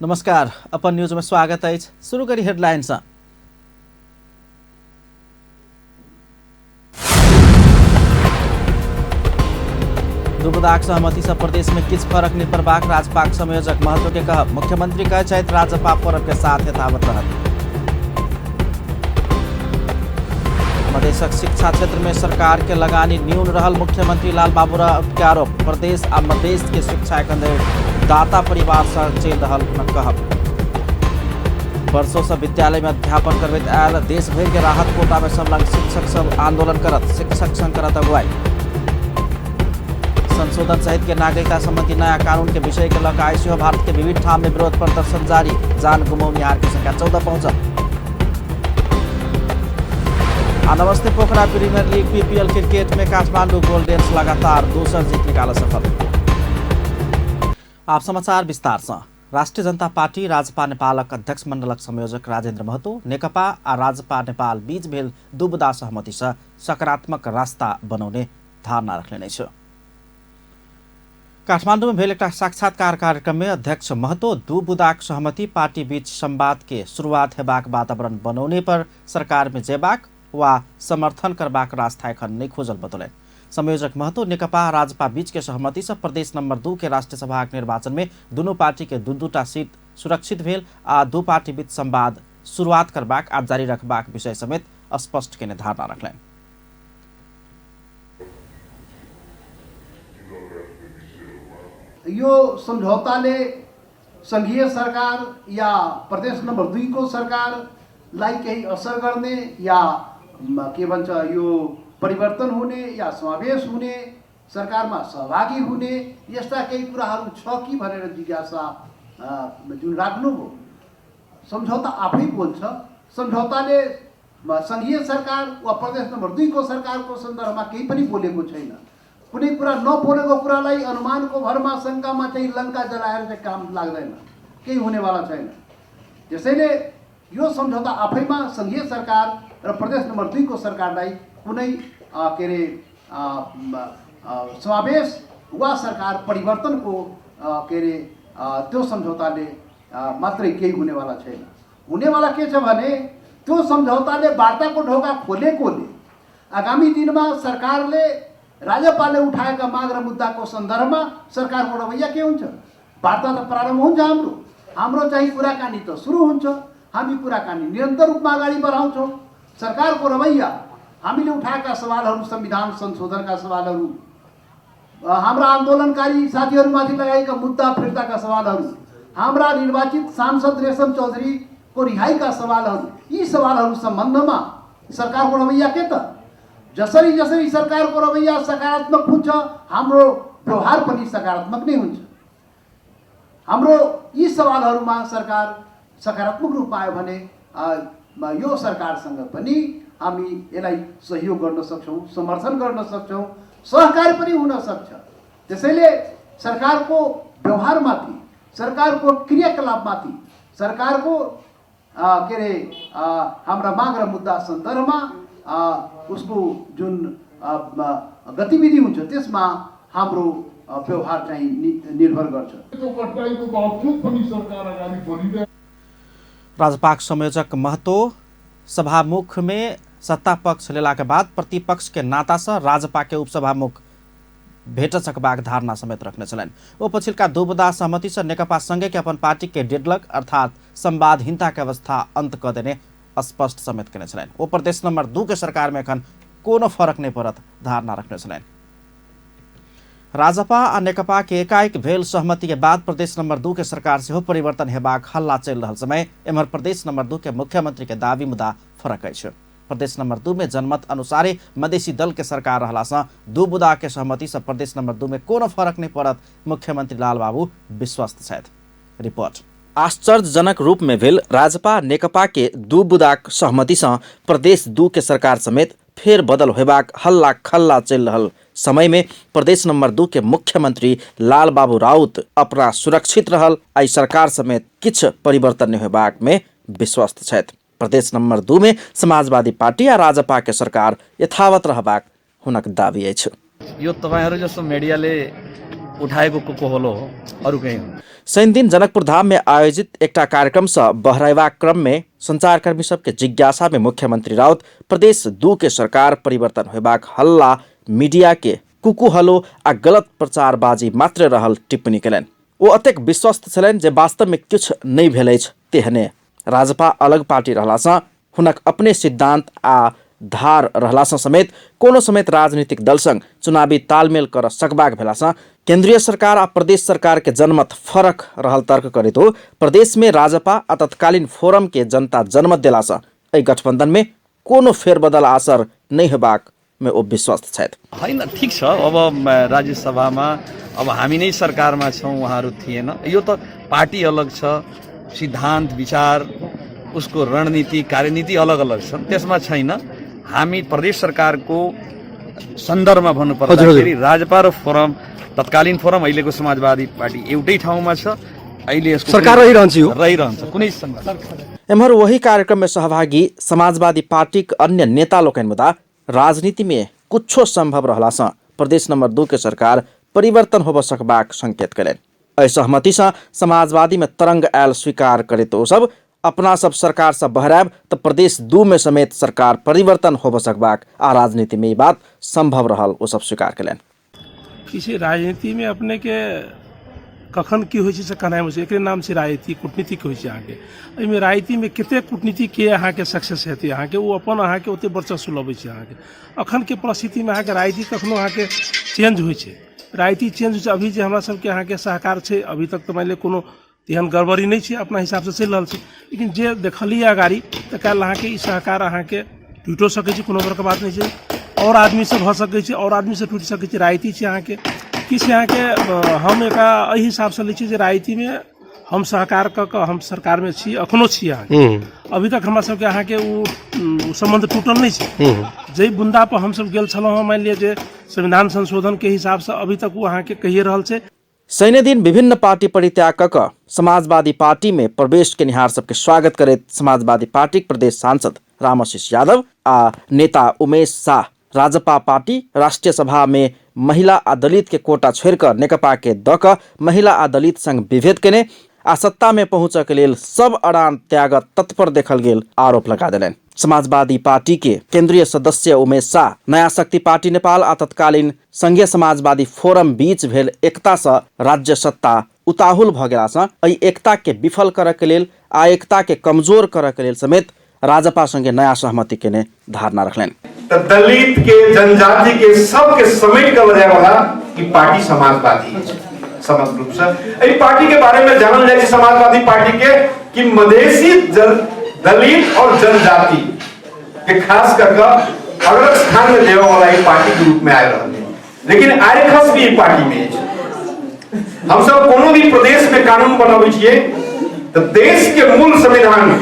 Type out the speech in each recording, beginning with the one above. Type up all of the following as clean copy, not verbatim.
नमस्कार, अपन न्यूज में स्वागत अछि। शुरू करी हेडलाइन सँ। दुबुदाक सहमति सँ प्रदेश में किछु फरक नहि पड़बाक राजपाक संयोजक महतो के कहब। मुख्यमंत्री कहै छथि राजपा फोरम के साथ यथावत रहत। मधेशक शिक्षा क्षेत्र में सरकार के लगानी न्यून रहल मुख्यमंत्री लाल बाबू के आरोप। प्रदेश आ मधेश के शिक्षा एखन धरि दाता परिवार सँ चलि रहल हुनक कहब। वर्षों से विद्यालय में अध्यापन करबैत आयल देश भरि के राहत कोटा में संलग्न शिक्षक सब आंदोलन करत, शिक्षक संघ करत अगुवाई। संशोधन सहित के नागरिकता संबंधी नया कानून के विषय के लऽ आइ सेहो भारत के विविध ठाम में विरोध प्रदर्शन जारी। जान गुमौनिहार के संख्या 14 पहुंचल। आ नमस्ते Pokhara premier league PPL cricket में काठमांडू गोल्डेंस लगातार दोसर जीत निकाल सफल। आप समाचार विस्तार से। राष्ट्रिय जनता पार्टी राजपा नेपालक अध्यक्ष मण्डलक संयोजक राजेन्द्र महतो नेकपा आ राजपा नेपाल बीच भेल दुबुदा सहमति से सकारात्मक रास्ता बनाउने धारणा रखने अछि। काठमांडू में भेल एक साक्षात्कार कार्यक्रम में अध्यक्ष महतो दू बुदाक सहमति पार्टी बीच संवाद के शुरुआत हेबाक वातावरण बनौने पर सरकार में जेबाक वा समर्थन करबाक रास्ता एखन नहि खोजल बतौलनि। संयोजक महतो नेकपा राजपा बीच के सहमति से प्रदेश नंबर 2 के राष्ट्रीय सभाक निर्वाचन में दुनू पार्टी के दू दूटा सीट सुरक्षित भेल आ दू पार्टी बीच संवाद शुरुआत करबाक आ जारी रखबाक विषय समेत स्पष्ट केने धारणा रखलनि। यो सम्झौताले संघीय सरकार या प्रदेश नम्बर 2 को सरकारलाई केही असर गर्ने या के भन्छ यो परिवर्तन हुने या समावेश हुने, सरकारमा सहभागी हुने यस्ता केही कुराहरू छ कि भनेर जिज्ञासा जुन राख्नुभयो। सम्झौता आफै बोल्छ। सम्झौताले संघीय सरकार वा प्रदेश नम्बर 2 को सरकारको सन्दर्भमा केही पनि बोलेको छैन। कुनै कुरा नबोलेको कुरालाई अनुमानको भरमा शङ्कामा चाहिँ लङ्का जलाएर चाहिँ काम लाग्दैन, केही हुनेवाला छैन। त्यसैले यो सम्झौता आफैमा संघीय सरकार र प्रदेश नम्बर 2 को सरकारलाई कुनै के अरे समावेश वा सरकार परिवर्तनको के अरे त्यो सम्झौताले मात्रै केही हुनेवाला छैन। हुनेवाला के छ भने त्यो सम्झौताले वार्ताको ढोका खोलेकोले आगामी दिनमा सरकारले राजपाले उठाएका माग र मुद्दाको सन्दर्भमा सरकारको रवैया के हुन्छ? वार्ता त प्रारम्भ हुन्छ, हाम्रो चाहिँ कुराकानी त सुरु हुन्छ। हामी कुराकानी निरन्तर रूपमा अगाडि बढाउँछौँ। सरकारको रवैया, हामीले उठाएका सवालहरू, संविधान संशोधनका सवालहरू, हाम्रा आन्दोलनकारी साथीहरूमाथि लगाएका मुद्दा फिर्ताका सवालहरू, हाम्रा निर्वाचित सांसद रेशम चौधरीको रिहाईका सवालहरू, यी सवालहरू सम्बन्धमा सरकारको रवैया के त? जसरी जसरी सरकारको रवैया सकारात्मक हुन्छ, हाम्रो व्यवहार पनि सकारात्मक नै हुन्छ। हाम्रो यी सवालहरूमा सरकार सकारात्मक रूपमा आयो भने यो सरकारसँग पनि हामी यसलाई सहयोग गर्न सक्छौँ, समर्थन गर्न सक्छौँ, सहकार्य पनि हुन सक्छ। त्यसैले सरकारको व्यवहारमाथि, सरकारको क्रियाकलापमाथि, सरकारको के अरे हाम्रा माग र मुद्दा सन्दर्भमा उसको जुन गतिविधि हुन्छ त्यसमा हाम्रो व्यवहार चाहिँ निर्भर गर्छ। राजपाक संयोजक महतो सभामुख में सत्ता पक्ष लेला के बाद प्रतिपक्ष के नाता से राजपा के उपसभामुख भेट सकबाक धारणा समेत रखने छलनि। ओ पछिल्का दुबुदा सहमति से नेकपा संगे के अपन पार्टी के डेडलक अर्थात संवादहीनता के अवस्था अंत क देने स्पष्ट समेत केने छलनि। ओ प्रदेश नंबर 2 के सरकार में एखन कोनो फरक नहीं पड़त धारणा रखने छलनि। राजपा आ नेकपा के एकाएक भेल सहमति के बाद प्रदेश नंबर 2 के सरकार सेहो परिवर्तन हेबाक हल्ला चलि रहल समय एम्हर प्रदेश नंबर 2 के मुख्यमंत्री के दावी मुदा फरक अछि। प्रदेश नंबर 2 में जनमत अनुसारे मधेसी दल के सरकार रहला सँ दू बुदा के सहमति से प्रदेश नंबर 2 में कोनो फरक नहीं पड़त मुख्यमंत्री लालबाबू विश्वस्त छथि। रिपोर्ट। आश्चर्यजनक रूप में भेल राजपा नेकपा के दू बुदाक सहमति सँ प्रदेश 2 के सरकार समेत फेर बदल होबाक हल्ला खल्ला चलि रहल समय में प्रदेश नंबर 2 के मुख्यमंत्री लालबाबू राउत अपना सुरक्षित रहल आ सरकार समेत किछु परिवर्तन नहीं होबाक में विश्वस्त छथि। प्रदेश नंबर 2 में समाजवादी पार्टी आ राजपा के सरकार यथावत रहबाक हुनक दावी अछि। यो तपाईहरु जस्तो मिडियाले उठाएको कोहोलो हो, अरू केही हो। शनिदिन जनकपुर धाम में आयोजित एकटा कार्यक्रम से बहरायबाक क्रम में संचारकर्मी सबके जिज्ञासा में मुख्यमंत्री राउत प्रदेश 2 के सरकार परिवर्तन होबाक हल्ला मीडिया के कुकुहलो आ गलत प्रचारबाजी मात्र रहल टिप्पणी केलनि। ओ अतेक विश्वस्त छलनि जे वास्तव में किछु नहि भेल अछि तेहने। राजपा अलग पार्टी रहलासँ हुनक अपने सिद्धांत आ धार रहलासँ समेत कोनो समेत राजनीतिक दल संग चुनावी तालमेल कर सकबाक भेलासँ केंद्रीय सरकार आ प्रदेश सरकार के जनमत फरक रहल तर्क करैत हो प्रदेश में राजपा आ तत्कालीन फोरम के जनता जनमत देलासँ एहि गठबंधन में कोनो फेरबदल असर नहि हेबाक में ओ विश्वस्त छथि। होइन, ठिक छ। अब राज्यसभामा अब हामी नै सरकारमा छौँ, उहाँहरू थिएन। यो त पार्टी अलग छ, सिद्धान्त विचार उसको रणनीति कार्यनीति अलग अलग छन्, त्यसमा छैन। हामी प्रदेश सरकारको सन्दर्भमा भन्नुपर्दाखेरि राजपा र फोरम, तत्कालीन फोरम अहिलेको समाजवादी पार्टी एउटै ठाउँमा छ। अहिले यसको सरकार रहिरहन्छ, यो रहिरहन्छ, कुनै सङ्घर्ष। एम्हर वही कार्यक्रम में सहभागी समाजवादी पार्टीक अन्य नेता लोकनि मुदा राजनीति में कुछो संभव रहलासँ प्रदेश नंबर 2 के सरकार परिवर्तन होबऽ सकबाक संकेत कयलनि। एहि सहमतिसँ समाजवादी में तरंग आयल स्वीकार करैत ओ सब अपना सब सरकार से बहरायब तऽ प्रदेश 2 में समेत सरकार परिवर्तन होबऽ सकबाक आ राजनीति में ई बात संभव रहल ओ सब स्वीकार कयलनि। किसी राजनीति में अपने के कखन की होइ छै से कहनाइ मुश्किल। एकरे नाम छै राजनीति, कूटनीतिक होइ छै अहाँके। एहिमे राजनीतिमे कतेक कूटनीतिके अहाँके सक्सेस हेतै अहाँके, ओ अपन अहाँके ओतेक वर्चस्व लबै छै अहाँके। अखनके परिस्थितिमे अहाँके राजनीति कखनो अहाँके चेंज होइ छै, राजनीति चेंज होइ छै। अभी जे हमरा सबके अहाँके सहकार छै, अभी तक तऽ मानि लिअ कोनो तेहन गड़बड़ी नहि छै, अपना हिसाबसँ चलि रहल छै। लेकिन जे देखलियै अगाड़ी तऽ काल्हि अहाँके ई सहकार अहाँके टूटिओ सकै छै, कोनो बड़का बात नहि छै। आओर आदमीसँ भऽ सकै छै, आओर आदमीसँ टूटि सकै छै। राजनीति छै अहाँके कि छै अहाँके। हम एकरा एहि हिसाबसँ लै छी जे राजनीतिमे हम सहकार कऽ कऽ हम सरकारमे छी, अखनो छी अहाँके। अभी तक हमरा सबके अहाँके ओ सम्बन्ध टूटल नहि छै। जाहि बुन्दापर हमसब गेल छलहुँ हँ, मानि लिअ जे संविधान संशोधनके हिसाबसँ, अभी तक ओ अहाँके कहिए रहल छै। शनि दिन विभिन्न पार्टी परित्याग कऽ कऽ समाजवादी पार्टी में प्रवेश केनिहार सबके स्वागत करैत समाजवादी पार्टीक प्रदेश सांसद रामाशीष यादव आ नेता उमेश शाह राजपा पार्टी राष्ट्रीय सभा में महिला आ दलित के कोटा छोड़ि कऽ नेकपा के दऽ कऽ महिला आ दलित संग विभेद केने आ सत्ता में पहुँचऽ के लेल सब अड़ान त्यागत तत्पर देखल गेल आरोप लगा देलनि। समाजवादी पार्टी के केंद्रीय सदस्य उमेश शाह नया शक्ति पार्टी नेपाल आ तत्कालीन संघीय समाजवादी फोरम बीच भेल एकता सँ राज्य सत्ता उताहुल भऽ गेला सँ एहि एकता के विफल करऽ के लेल आ एकता के कमजोर करऽ के लेल समेत राजपा संगे नया सहमति केने धारणा रखलनि। त दलित के, जनजाति के सबके समेट के लऽ जाय वाला ई पार्टी समाजवादी अछि। समग्र रूप से एहि पार्टी के बारे में जानल जाय छै समाजवादी पार्टी के कि मधेसी दलित और जनजाति के खास कर के अग्र स्थान में देवे वाला ई पार्टी के रूप में आयल रहल है। लेकिन आरखस भी ई पार्टी में अछि। हम सब कोनो भी प्रदेश में कानून बनाबै छियै तऽ देश के मूल संविधान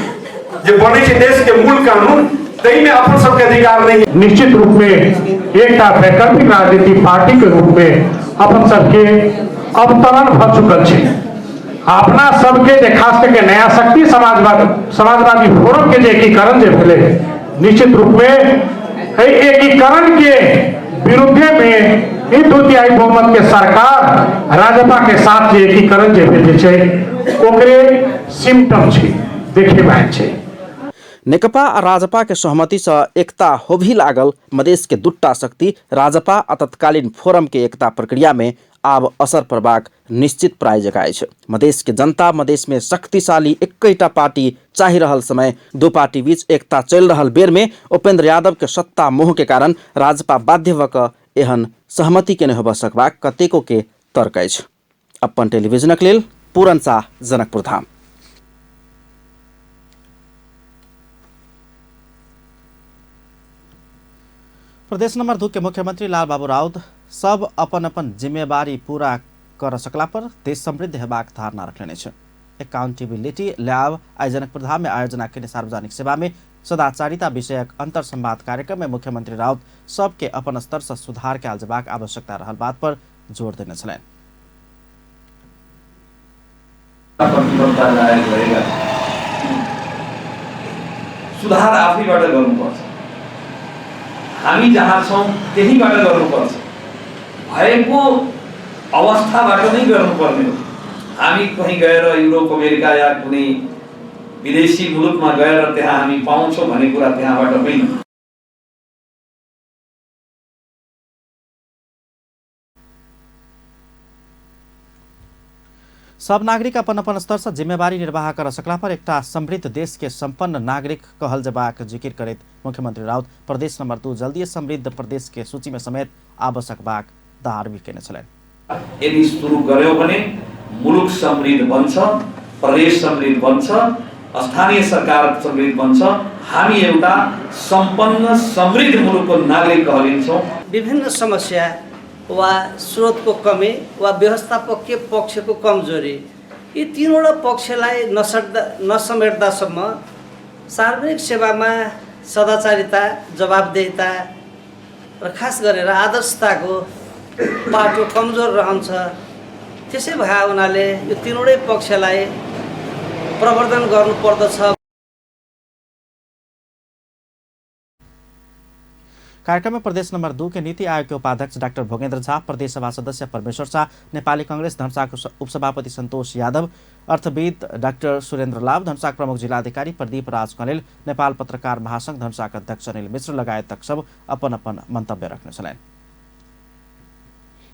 जे बनै छै, देश के मूल कानून, ताहि में अपन सबके अधिकार नहीं। निश्चित रूप में एकटा वैकल्पिक राजनीतिक पार्टी के रूप में अपन सबके अवतरण भऽ चुकल छै। अपना सबके जे खास करके नया शक्ति समाजवादी फोरम के जे एकीकरण जे भेलै, निश्चित रूप में एहि एकीकरण के विरुद्धे में ई 2/3 बहुमत के सरकार राजपा के साथ जे एकीकरण जे भेल जे छै, ओकरे सिम्टम छै, देखेमे आयल छै। नेकपा आ राजपा के सहमति सँ एकता होबही लागल मधेश के दूटा शक्ति राजपा आ तत्कालीन फोरम के एकता प्रक्रिया में आब असर पड़बाक निश्चित प्राय जकाँ अछि। मधेश के जनता मधेश में शक्तिशाली एक्कैटा पार्टी चाहि रहल समय दू पार्टी बीच एकता चलि रहल बेर में उपेंद्र यादव के सत्ता मोह के कारण राजपा बाध्य भऽ कऽ एहन सहमति केने होबऽ सकबाक कतेको के तर्क अछि। अपन टेलीविजनक लेल पूरन शाह, जनकपुर धाम। प्रदेश नंबर 2 के मुख्यमंत्री लालबाबू राउत सब अपन अपन जिम्मेवारी पूरा कर सकला पर देश समृद्ध हेबाक धारणा रखने अछि। अकाउंटेबिलिटी लैब आइ जनकपुर धाम में आयोजना केने सार्वजनिक सेवा में सदाचारिता विषयक अंतर संवाद कार्यक्रम में मुख्यमंत्री राउत सबके अपन स्तर से सुधार कयल जेबाक आवश्यकता रहल बात पर जोर देने छलनि। प्रतिबद्धता जाहेर गरेका छन्। सुधार आफैबाट गर्नुपर्छ, हामी जहाँ छौँ त्यहीँबाट गर्नुपर्छ। भएको अवस्थाबाट नै गर्नुपर्ने हो। हामी कहीँ गएर युरोप, अमेरिका या कुनै विदेशी मुलुकमा गएर त्यहाँ हामी पाउँछौँ भन्ने कुरा त्यहाँबाट होइन। सब नागरिक अपन अपन स्तर से जिम्मेवारी निर्वाह कर सकला पर एकटा समृद्ध देश के संपन्न नागरिक कहल जबाक जिकिर करैत मुख्यमंत्री राउत प्रदेश नंबर 2 जल्दी समृद्ध प्रदेश के सूची में समेत आब सकबाक दावी केने छलनि। यदि सुरु गर्यो भने मुलुक समृद्ध बन्छ, प्रदेश समृद्ध बन्छ, स्थानीय सरकार समृद्ध बन्छ, हामी एउटा सम्पन्न समृद्ध मुलुकको नागरिक कहलिन्छौँ। विभिन्न समस्या वा स्रोतको कमी वा व्यवस्थापकीय पक्षको कमजोरी, यी तीनवटा पक्षलाई नसमेट्दासम्म सार्वजनिक सेवामा सदाचारिता, जवाबदेहिता र खास गरेर आदर्शताको पाटो कमजोर रहन्छ। त्यसै भए हुनाले यो तीनवटै पक्षलाई प्रवर्धन गर्नुपर्दछ। कार्यक्रम में प्रदेश नंबर 2 के नीति आयोग के उपाध्यक्ष डाक्टर भोगेन्द्र झा, प्रदेश सभा सदस्य परमेश्वर शाह, नेपाली कांग्रेस धनुषाको उपसभापति संतोष यादव, अर्थविद डाक्टर सुरेन्द्र लाभ, धनुषाक प्रमुख जिलाधिकारी प्रदीप राज कनेल, नेपाल पत्रकार महासंघ धनुषाक अध्यक्ष अनिल मिश्र लगायतक सब अपन अपन मंतव्य रखने छलनि।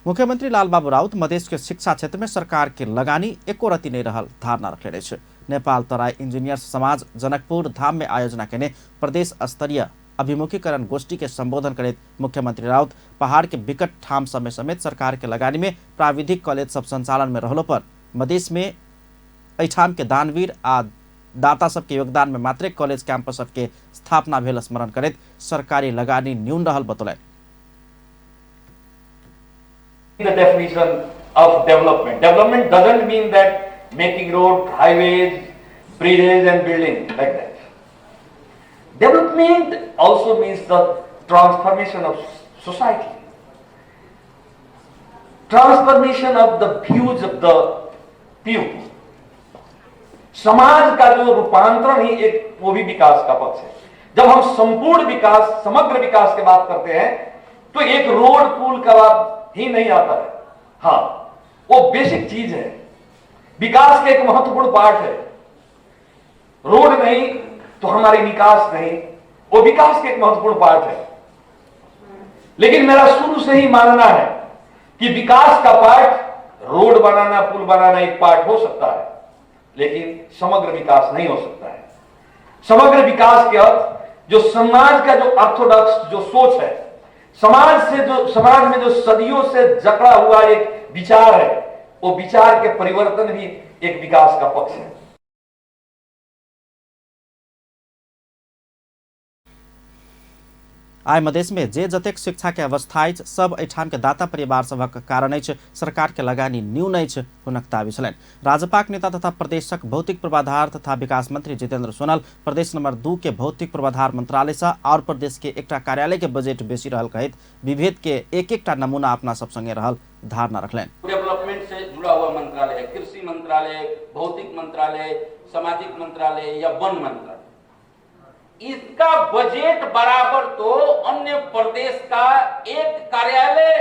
मुख्यमंत्री लालबाबू राउत मधेश के शिक्षा क्षेत्र में सरकार के लगानी एको रति नहीं रहल धारणा रखने अछि। नेपाल तराई इंजीनियर्स समाज जनकपुर धाम में आयोजना केने प्रदेश स्तरीय अभिमुखीकरण गोष्ठी के संबोधन करैत मुख्यमंत्री राउत पहाड़ के विकट ठाम समय समेत सरकार के लगानी में प्राविधिक कॉलेज सब संचालन में रहलो पर मधेश में एहिठाम के दानवीर आ दाता सबके योगदान में मात्रे कॉलेज कैंपस सबके स्थापना भेल स्मरण करैत सरकारी लगानी न्यून रहल बतौलनि। The definition of development. Development doesn't mean that making road, highways, bridges and building like that. Development also means the transformation of society, transformation of the views of the people. समाज का जो रूपांतरण ही एक वो भी विकास का पक्ष है। जब हम संपूर्ण विकास, समग्र विकास की बात करते हैं तो एक रोड पुल का बात ही नहीं आता है। हाँ, वो बेसिक चीज है, विकास का एक महत्वपूर्ण पार्ट है। रोड नहीं तो हमारी विकास नहीं, वो विकास का एक महत्वपूर्ण पार्ट है। लेकिन मेरा शुरू से ही मानना है कि विकास का पार्ट रोड बनाना, पुल बनाना एक पार्ट हो सकता है, लेकिन समग्र विकास नहीं हो सकता है। समग्र विकास के अर्थ जो समाज का जो ऑर्थोडॉक्स जो सोच है, समाज से जो समाज में जो सदियों से जकड़ा हुआ एक विचार है, वो विचार के परिवर्तन भी एक विकास का पक्ष है। आइ मधेश में जे जतेक शिक्षा के अवस्था अछि सब एहिठाम के दाता परिवार सभक कारण अछि, सरकार के लगानी न्यून अछि हुनक दावी छलनि। राजपाक नेता तथा प्रदेशक भौतिक पूर्वाधार तथा विकास मंत्री जितेंद्र सोनल प्रदेश नंबर 2 के भौतिक पूर्वाधार मंत्रालय से और प्रदेश के एकटा कार्यालय के बजट बेसी रहल कहैत विभेद के एक एकटा नमूना अपना सब संगे रहल धारणा रखलनि। डेवलपमेंट से जुड़ा हुआ मंत्रालय है, कृषि मंत्रालय, भौतिक मंत्रालय, सामाजिक मंत्रालय या वन मंत्रालय, इसका बजट बराबर तो अन्य प्रदेश का एक कार्यालय,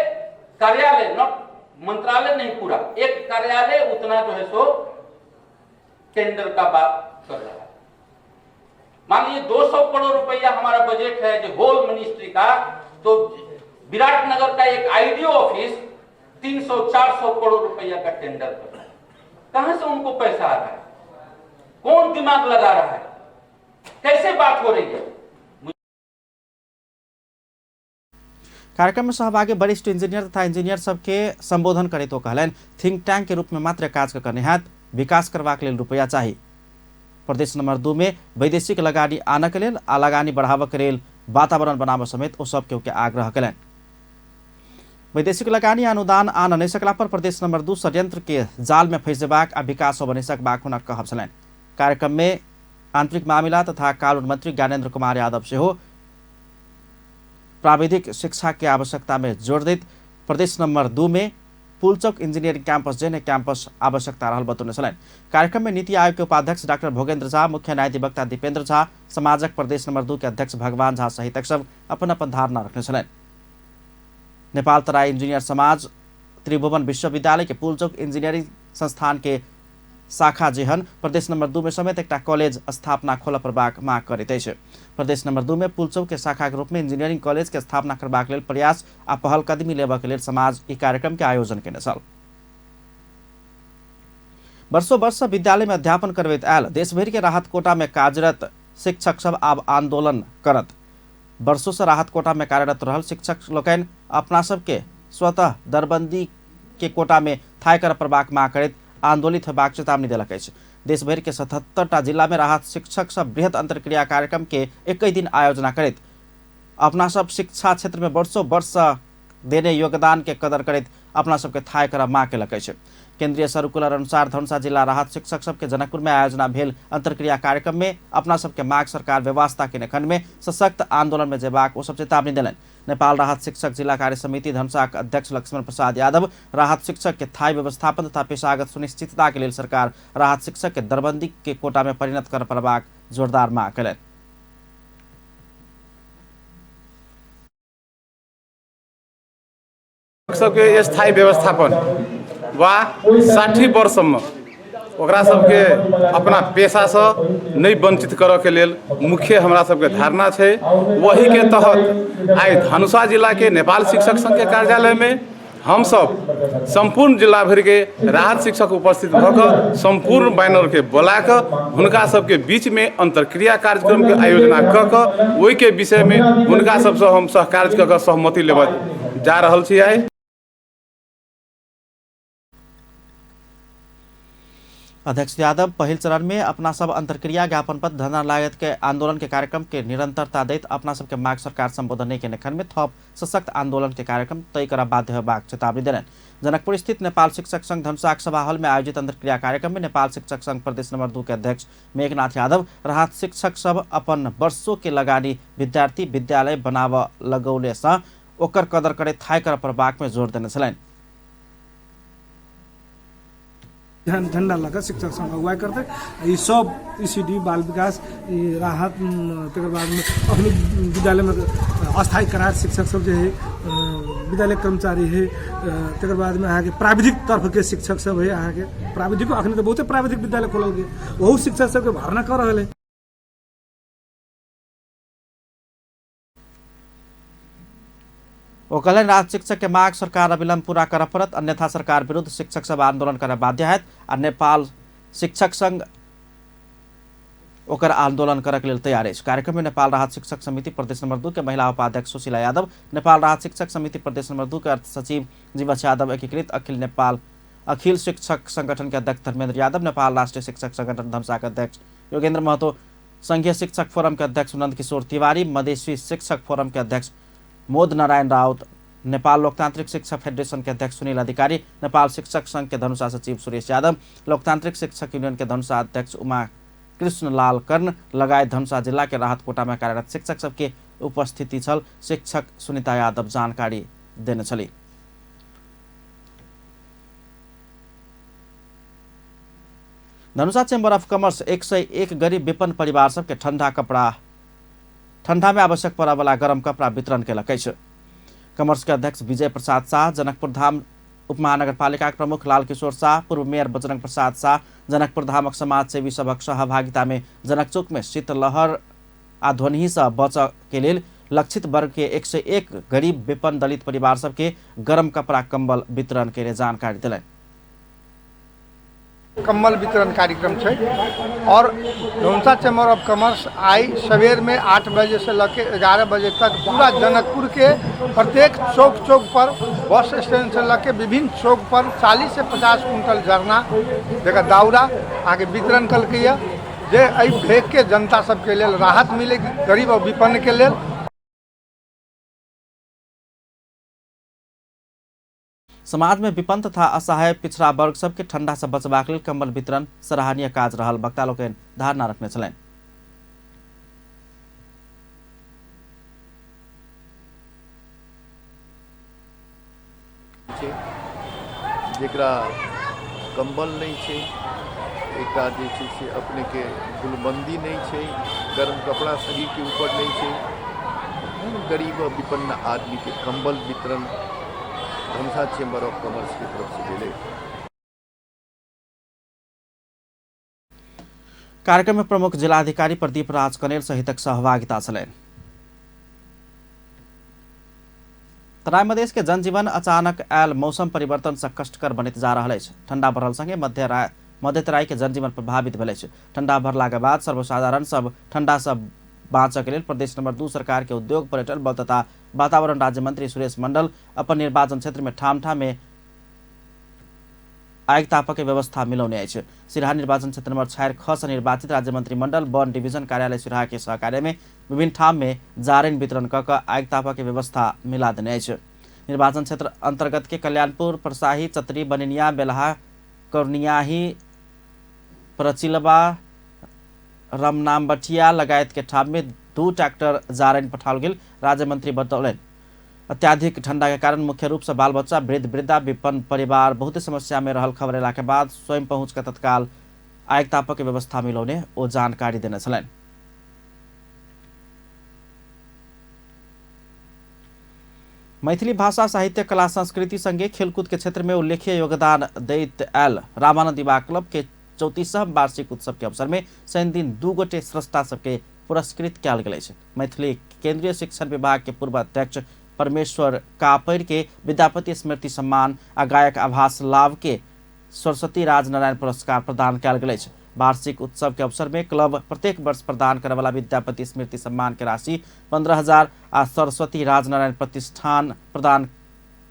कार्यालय not मंत्रालय नहीं, पूरा एक कार्यालय उतना जो है सो टेंडर का बात कर रहा है। मान लीजिए 200 करोड़ रुपया हमारा बजट है जो होल मिनिस्ट्री का, तो विराटनगर का एक आईडीओ ऑफिस 300-400 करोड़ रुपया का टेंडर कर रहा है। कहां से उनको पैसा आ रहा है? कौन दिमाग लगा रहा है? कैसे बात हो रही है? कार्यक्रम में सहभागी वरिष्ठ इंजीनियर तथा इंजीनियर सबके संबोधन करैत ओ कहलनि, थिंक टैंक के रूप में मात्र काज करने हैत, विकास करबाक लेल रुपया चाही। प्रदेश नंबर 2 में वैदेशिक लगानी आनक लेल आ लगानी बढ़ाबक लेल वातावरण बनाबऽ समेत ओ सब के आग्रह कयलनि। वैदेशिक लगानी अनुदान आन नहि सकला पर प्रदेश नंबर 2 षड्यंत्र के जाल में फंसि जेबाक आ विकास होबऽ नहि सकबाक हुनक कहब छलनि। कार्यक्रम में आंतरिक मामिला तथा कानून मंत्री ज्ञानेन्द्र कुमार यादव सेहो प्राविधिक शिक्षा के आवश्यकता में जोर दैत प्रदेश नंबर 2 में पुलचौक इंजीनियरिंग कैंपस जेहने कैंपस आवश्यकता रहल बतौने छलनि। कार्यक्रम में नीति आयोग के उपाध्यक्ष डाक्टर भोगेन्द्र झा, मुख्य न्यायाधिवक्ता दीपेंद्र झा, समाजक प्रदेश नंबर 2 के अध्यक्ष भगवान झा सहितक सब अपन अपन धारणा रखने छलनि। नेपाल तराई इंजीनियर समाज त्रिभुवन विश्वविद्यालय के पुलचौक इंजीनियरिंग संस्थान के शाखा जेहन प्रदेश नंबर 2 में समेत एकटा कॉलेज स्थापना खोलऽ पड़बाक माग करैत अछि। प्रदेश नंबर 2 में पुलचौक के शाखा के रूप में इंजीनियरिंग कॉलेज के स्थापना करबाक लेल प्रयास आ पहलकदमी लेबऽ के लेल समाज ई कार्यक्रम के आयोजन केने छल। वर्षों वर्ष विद्यालय में अध्यापन करबैत आयल देशभरि के राहत कोटा में कार्यरत शिक्षक सब आब आंदोलन करत। वर्षों से राहत कोटा में कार्यरत रहल शिक्षक लोकनि अपना सबके स्वतः दरबंदी के कोटा में थाय कर पड़बाक माग करैत आंदोलित होबाक चेतावनी देलक अछि। देशभरि के 77टा जिला में राहत शिक्षक सब बृहत अंतर्क्रिया कार्यक्रम के एक दिन आयोजना करैत अपना सब शिक्षा क्षेत्र में वर्षों वर्ष देने योगदान के कदर करैत अपना सबके थाय करब माग केलक अछि। केंद्रीय सर्कुलर अनुसार धनुषा जिला राहत शिक्षक सबके जनकपुर में आयोजना भेल अंतर्क्रिया कार्यक्रम में अपना सबके माग सरकार व्यवस्था के खंड में सशक्त आंदोलन में जेबाक ओ सब चेतावनी देलनि। नेपाल राहत शिक्षक जिला कार्य समिति धनुषाक अध्यक्ष लक्ष्मण प्रसाद यादव राहत शिक्षक के थाई व्यवस्थापन तथा पेशागत सुनिश्चितता के लेल सरकार राहत शिक्षक के दरबंदी के कोटा में परिणत कर पड़बाक जोरदार माग केलनि। सबके स्थायी व्यवस्थापन वा 60 वर्षसम्म ओकरा सबके अपना पेशासँ नहि वंचित करऽके लेल मुख्य हमरा सबके धारणा छै। वहीके तहत आइ धनुषा जिलाके नेपाल शिक्षक संघके कार्यालयमे हमसब सम्पूर्ण जिला भरिके राहत शिक्षक उपस्थित भऽ कऽ सम्पूर्ण बैनरके बोला कऽ हुनका सबके बीचमे अन्तर्क्रिया कार्यक्रमके आयोजना कऽ कऽ ओहिके विषयमे हुनका सबसँ हम सहकार्य कऽ कऽ सहमति लेबऽ जा रहल छी। आइ अध्यक्ष यादव पहिल चरण में अपना सब अंतर्क्रिया ज्ञापन पत्र धरना लागत के आंदोलन के कार्यक्रम के निरंतरता दैत अपना सबके माग सरकार संबोधन नहीं केने खंड में थप सशक्त आंदोलन के कार्यक्रम तय करब बाध्य होबाक चेतावनी देलनि। जनकपुर स्थित नेपाल शिक्षक संघ धनुषाक सभा हॉल में आयोजित अंतर्क्रिया कार्यक्रम में नेपाल शिक्षक संघ प्रदेश नंबर 2 के अध्यक्ष मेघनाथ यादव राहत शिक्षक सब अपन वर्षों के लगानी विद्यार्थी विद्यालय बनाव लगौले सँ ओकर कदर करे थाय कर पड़बाक में जोर देने छलनि। झंडा लगा शिक्षक संघ अगुवाई करते ई सब ईसीडी बाल विकास ई राहत तकर बाद अखनी विद्यालय में अस्थायी करार शिक्षक सब जे है विद्यालय कर्मचारी है तकर बाद में अहाँके प्राविधिक तरफ के शिक्षक सब है। अहाँके प्राविधिको अखनी तऽ बहुते प्राविधिक विद्यालय खोलल गेल ओहू शिक्षक सबके भर्ना कऽ रहल है। ओ कहलनि राहत शिक्षक के माग सरकार अविलंब पूरा करऽ पड़त, अन्यथा सरकार विरुद्ध शिक्षक सब आंदोलन करऽ बाध्य हैत आ नेपाल शिक्षक संघ ओकर आंदोलन करऽ के लेल तैयार अछि। कार्यक्रम में नेपाल राहत शिक्षक समिति प्रदेश नंबर 2 के महिला उपाध्यक्ष सुशीला यादव, नेपाल राहत शिक्षक समिति प्रदेश नंबर 2 के अर्थ सचिव जीवछ यादव, एकीकृत अखिल नेपाल अखिल शिक्षक संगठन के अध्यक्ष धर्मेंद्र यादव, नेपाल राष्ट्रीय शिक्षक संगठन धनुषा के अध्यक्ष योगेंद्र महतो, संघीय शिक्षक फोरम के अध्यक्ष नंद किशोर तिवारी, मधेसी शिक्षक फोरम के अध्यक्ष मोद नारायण राउत, नेपाल लोकतांत्रिक शिक्षक फेडरेशन के अध्यक्ष सुनील अधिकारी, नेपाल शिक्षक संघ के धनुषा सचिव सुरेश यादव, लोकतांत्रिक शिक्षक यूनियन के धनुषा अध्यक्ष उमा कृष्ण लाल कर्ण लगायत धनुषा जिला के राहत कोटा में कार्यरत शिक्षक सबके उपस्थिति छल। शिक्षक सुनीता यादव जानकारी देने छली। धनुषा चैम्बर ऑफ कॉमर्स 101 गरीब विपन्न परिवार सबके ठंडा कपड़ा ठंडा में आवश्यक पड़े वाला गरम कपड़ा वितरण केलक अछि। कॉमर्स के अध्यक्ष विजय प्रसाद शाह, जनकपुर धाम उपमहानगरपालिका के प्रमुख लाल किशोर शाह, पूर्व मेयर बजरंग प्रसाद शाह, जनकपुर धामक समाजसेवी सभक सहभागिता में जनकचौक में शीतलहर आ ध्वनि से बचऽ के लेल लक्षित वर्ग के 101 गरीब विपन्न दलित परिवार सबके गरम कपड़ा कंबल वितरण के जानकारी दिलनि। कम्बल वितरण कार्यक्रम छै और Dhanusha chamber of commerce I सवेर में 8 बजे से लके 11 बजे तक पूरा जनकपुर के प्रत्येक चौक चौक पर बस स्टैंड से लके विभिन्न चौक पर 40 से 50 क्विंटल जरना जकर दाउरा अहाँके वितरण कलकै जे एहि भेग के जनता सबके लेल राहत मिले, गरीब और विपन्न के लेल। समाज में विपन्न तथा असहाय पिछड़ा वर्ग सबके ठंडा से बचबाक लेल कंबल वितरण सराहनीय काज रहल वक्ता लोकनि धारणा रखने छलनि। जेकरा कंबल नहीं छै, एकटा जे छै से अपने के गुलबंदी नहीं छै, गर्म कपड़ा शरीर के ऊपर नहीं छै, गरीब और विपन्न आदमी के कंबल वितरण धनुषा चैम्बर ऑफ कॉमर्स के तरफ से भेलै। कार्यक्रम में प्रमुख जिलाधिकारी प्रदीप राज कनेल सहितक सहभागिता छलनि। तराई मधेश के जनजीवन अचानक आयल मौसम परिवर्तन से कष्टकर बनैत जा रहल अछि। ठंडा बढ़ल संगे मध्य तराई के जनजीवन प्रभावित भेल अछि। ठंडा बढ़ला के बाद सर्वसाधारण सब ठंडा से बाँचऽ के लेल प्रदेश नंबर 2 सरकार के उद्योग, पर्यटन, वन तथा वातावरण राज्य मंत्री सुरेश मंडल अपन निर्वाचन क्षेत्र में ठाम ठाम में आगि तापक के व्यवस्था मिलौने अछि। सिराहा निर्वाचन क्षेत्र नंबर 4 ख से निर्वाचित राज्य मंत्री मंडल वन डिवीजन कार्यालय सिराहा के सहकार्य में विभिन्न ठाम में जारनि वितरण क कऽ आगि तापक के व्यवस्था मिला देने अछि। निर्वाचन क्षेत्र अंतर्गत के कल्याणपुर, परसाही, चतरी, बनिनिया, बेलहा, करुणियाही, प्रचिलबा, रमनामबठिया लगायत के ठाम में 2 ट्रैक्टर जारनि पठाओल गेल राज्य मंत्री बतौलनि। अत्याधिक ठंडा के कारण मुख्य रूप से बाल बच्चा, वृद्ध वृद्धा, विपन्न परिवार बहुत समस्या में रहल खबर एला के बाद स्वयं पहुंच के तत्काल आगि तापक के व्यवस्था मिलौने ओ जानकारी देने छलनि। मैथिली भाषा, साहित्य, कला, संस्कृति संगे खेलकूद के क्षेत्र में उल्लेखनीय योगदान दैत आयल रामानंद युवा क्लब के 34वां वार्षिक उत्सव के अवसर में शनि दिन 2 गोटे स्रष्टा सबके पुरस्कृत कयल गेल अछि। मैथिली केंद्रीय शिक्षण विभाग के पूर्व अध्यक्ष परमेश्वर कापैर के विद्यापति स्मृति सम्मान आ गायक आभास लाभ के सरस्वती राज नारायण पुरस्कार प्रदान कयल गेल अछि। वार्षिक उत्सव के अवसर में क्लब प्रत्येक वर्ष प्रदान करे वाला विद्यापति स्मृति सम्मान के राशि 15,000 आ सरस्वती राज नारायण प्रतिष्ठान प्रदान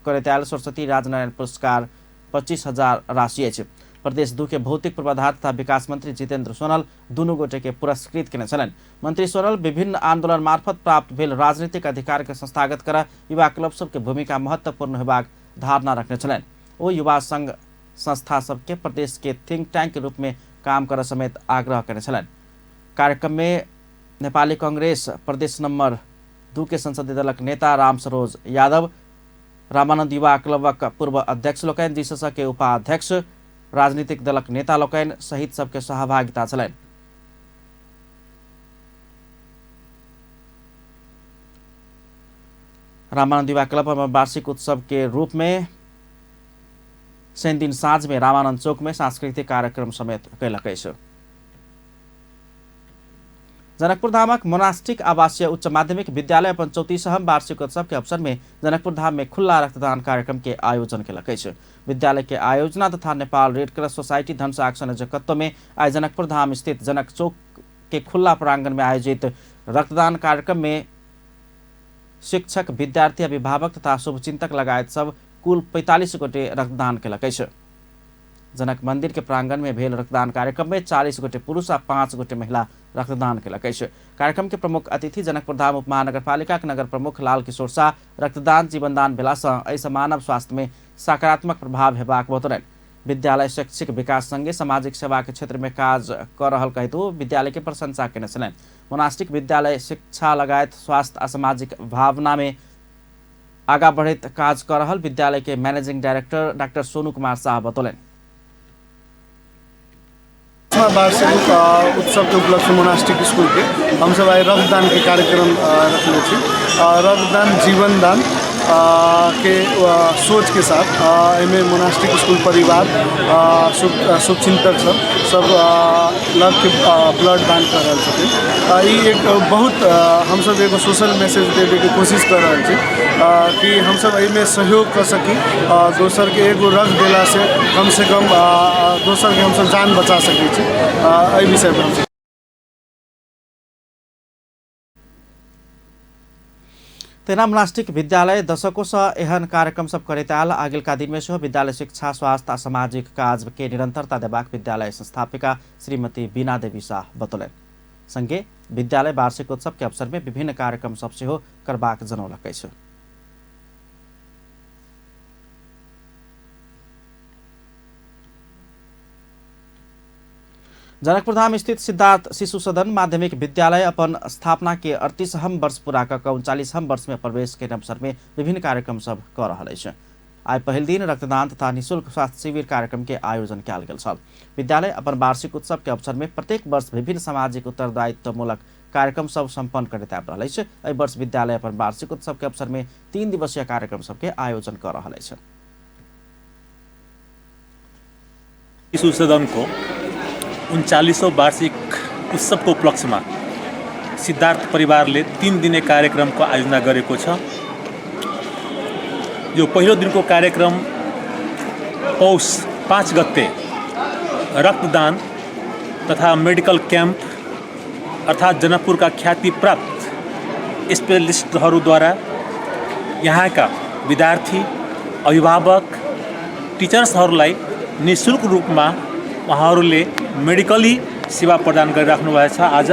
करैत आयल सरस्वती राज नारायण पुरस्कार 25,000 राशि अछि। प्रदेश 2 के भौतिक पूर्वाधार तथा विकास मंत्री जितेंद्र सोनल दुनू गोटे के पुरस्कृत केने छलनि। मंत्री सोनल विभिन्न आंदोलन मार्फत प्राप्त भेल राजनीतिक अधिकार के संस्थागत कर युवा क्लब सबके भूमिका महत्वपूर्ण होबाक धारणा रखने छलनि। ओ युवा संघ संस्था सबके प्रदेश के थिंक टैंक के रूप में काम कर समेत आग्रह केने छलनि। कार्यक्रम में नेपाली कांग्रेस प्रदेश नंबर 2 के संसदीय दलक नेता राम सरोज यादव, रामानंद युवा क्लबक पूर्व अध्यक्ष लोकनि, जीसस के उपाध्यक्ष, राजनीतिक दलक नेता लोकनि सहित सबके सहभागिता छलनि। रामानंद युवा क्लब वार्षिक उत्सव के रूप में शनि दिन साँझ में रामानंद चौक में सांस्कृतिक कार्यक्रम समेत कयलक अछि। जनकपुर धामक मोनास्टिक आवासीय उच्च माध्यमिक विद्यालय अपन 34वां वार्षिकोत्सव के अवसर में जनकपुर धाम में खुला रक्तदान कार्यक्रम के आयोजन केलक अछि। विद्यालय के आयोजना तथा नेपाल रेड क्रॉस सोसाइटी धनुषाक संयोजकत्व में आइ जनकपुर धाम स्थित जनक चौक के खुला प्रांगण में आयोजित रक्तदान कार्यक्रम में शिक्षक, विद्यार्थी, अभिभावक तथा शुभचिंतक लगायत सब कुल 45 गोटे रक्तदान केलक अछि। जनक मंदिर के प्रांगण में भेल रक्तदान कार्यक्रम में 40 गोटे पुरुष आ 5 गोटे महिला रक्तदान केलक अछि। कार्यक्रम के प्रमुख अतिथि जनकपुर धाम उप महानगरपालिका के नगर प्रमुख लाल किशोर शाह रक्तदान जीवनदान भेला सँ एहिसँ मानव स्वास्थ्य में सकारात्मक प्रभाव हेबाक बतौलनि। विद्यालय शैक्षिक विकास संगे सामाजिक सेवा के क्षेत्र में काज कर रहल कहैत विद्यालय के प्रशंसा केने छलनि। मोनास्टिक विद्यालय शिक्षा लगायत स्वास्थ्य आ सामाजिक भावना में आगा बढ़ैत काज कर रहल विद्यालय के managing director doctor Sonu Kumar Shah बतौलनि। वार्षिक उत्सव के उपलक्ष्य मोनास्टिक स्कूल के हम सब आइ रक्तदान के कार्यक्रम रखने छी। रक्तदान जीवनदान के सोच के साथ एहिमे मोनास्टिक स्कूल परिवार शुभचिंतक सब सब लग के ब्लड दान कर रहल छथिन। ई एक बहुत हमसब एगो सोशल मैसेज देवे के कोशिश कर रहल छी कि हमसब एहिमे सहयोग कर सकी, दोसर के एगो रक्त देला से कम से कम दोसर के हमसब जान बचा सकै छी। एहि विषय पर हमसब तेना मोनास्टिक विद्यालय दशकों से एहन कार्यक्रम सब करैत आयल। अगिलका दिन में सेहो विद्यालय शिक्षा, स्वास्थ्य आ सामाजिक काज के निरंतरता देबाक विद्यालय संस्थापिका श्रीमती बीना देवी शाह बतौलनि। संगे विद्यालय वार्षिकोत्सव के अवसर में विभिन्न कार्यक्रम सब सेहो करबाक जनौलक अछि। जनकपुर धाम स्थित सिद्धार्थ शिशु सदन माध्यमिक विद्यालय अपन स्थापना के 38वां वर्ष पूरा कऽ 39वां वर्ष में प्रवेश के अवसर में विभिन्न कार्यक्रम सब कऽ रहल अछि। आइ पहिल दिन रक्तदान तथा निःशुल्क स्वास्थ्य शिविर कार्यक्रम के आयोजन कयल गेल छल। विद्यालय अपन वार्षिक उत्सव के अवसर में प्रत्येक वर्ष विभिन्न सामाजिक उत्तरदायित्वमूलक कार्यक्रम सब सम्पन्न करैत आबि रहल अछि। एहि वर्ष विद्यालय अपन वार्षिक उत्सव के अवसर में 3 दिवसीय कार्यक्रम सब के आयोजन कऽ रहल अछि। शिशु सदनको 39औं वार्षिक उत्सवको उपलक्ष्यमा सिद्धार्थ परिवारले 3 दिने कार्यक्रमको आयोजना गरेको छ। यो पहिलो दिनको कार्यक्रम पौष 5 गते रक्तदान तथा मेडिकल क्याम्प अर्थात् जनकपुरका ख्यातिप्राप्त स्पेशलिस्टहरूद्वारा यहाँका विद्यार्थी, अभिभावक, टिचर्सहरूलाई निःशुल्क रूपमा उहाँहरूले मेडिकली सेवा प्रदान गरिराख्नु भएको छ। आज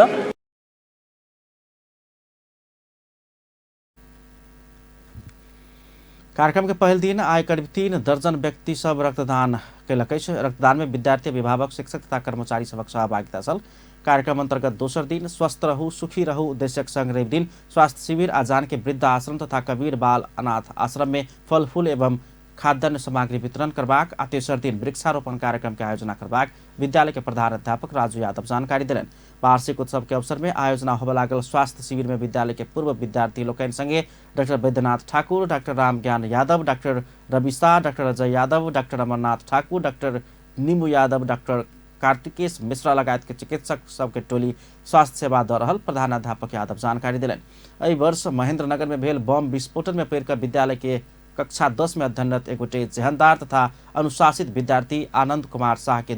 कार्यक्रम के पहिल दिन आए करीब 3 दर्जन व्यक्ति सब रक्तदान केलक अछि। रक्तदान में विद्यार्थी, अभिभावक, शिक्षक तथा कर्मचारी सबक सहभागिता छल। कार्यक्रम अंतर्गत दोसर दिन स्वस्थ रहू सुखी रहू उद्देश्यक संग रवि दिन स्वास्थ्य शिविर आ जानकी वृद्ध आश्रम तथा कबीर बाल अनाथ आश्रम में फल फूल एवं खाद्यान्न सामग्री वितरण करबाक आ तेसर दिन वृक्षारोपण कार्यक्रम के आयोजना करबाक विद्यालय के प्रधानाध्यापक राजू यादव जानकारी देलनि। वार्षिक उत्सव के अवसर में आयोजना होबय लागल स्वास्थ्य शिविर में विद्यालय के पूर्व विद्यार्थी लोकनि संगे doctor Vaidyanath Thakur, doctor Ramgyan Yadav, doctor Ravi Shah, doctor Ajay Yadav, doctor Amarnath Thakur, doctor Nimu Yadav, doctor Kartikesh Mishra लगायत के चिकित्सक सबके टोली स्वास्थ्य सेवा दऽ रहल प्रधानाध्यापक यादव जानकारी देलनि। एहि वर्ष महेंद्रनगर में भेल बम विस्फोटन में पड़ि कऽ विद्यालय के कक्षा 10 में अध्ययनरत एक गोटे जेहनदार तथा अनुशासित विद्यार्थी आनंद कुमार शाह के